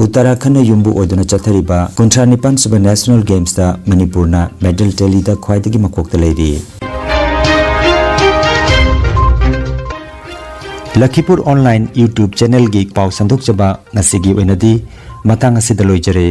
ꯎꯠꯇꯔꯥꯈꯟꯗꯅ ꯌꯨꯝꯕꯨ ꯑꯣꯏꯗꯨꯅ ꯆꯠꯊꯔꯤꯕ ꯀꯨꯟꯊ꯭ꯔꯥ ꯅꯤꯄꯥꯟ ꯁꯨꯕ National Games ꯇ ꯃꯅꯤꯄꯨꯔꯅ medal tally ꯗ ꯈ꯭ꯋꯥꯏꯗꯒꯤ ꯃꯀꯣꯛꯇ ꯂꯩꯔꯤ꯫ ꯂꯈꯤꯄꯨꯔ Online YouTube channel ꯒꯤ ꯄꯥꯎ ꯁꯟꯗꯣꯛꯆꯕ ꯉꯁꯤꯒꯤ ꯑꯣꯏꯅꯗꯤ ꯃꯇꯥꯡ ꯑꯁꯤꯗ ꯂꯣꯏꯖꯔꯦ꯫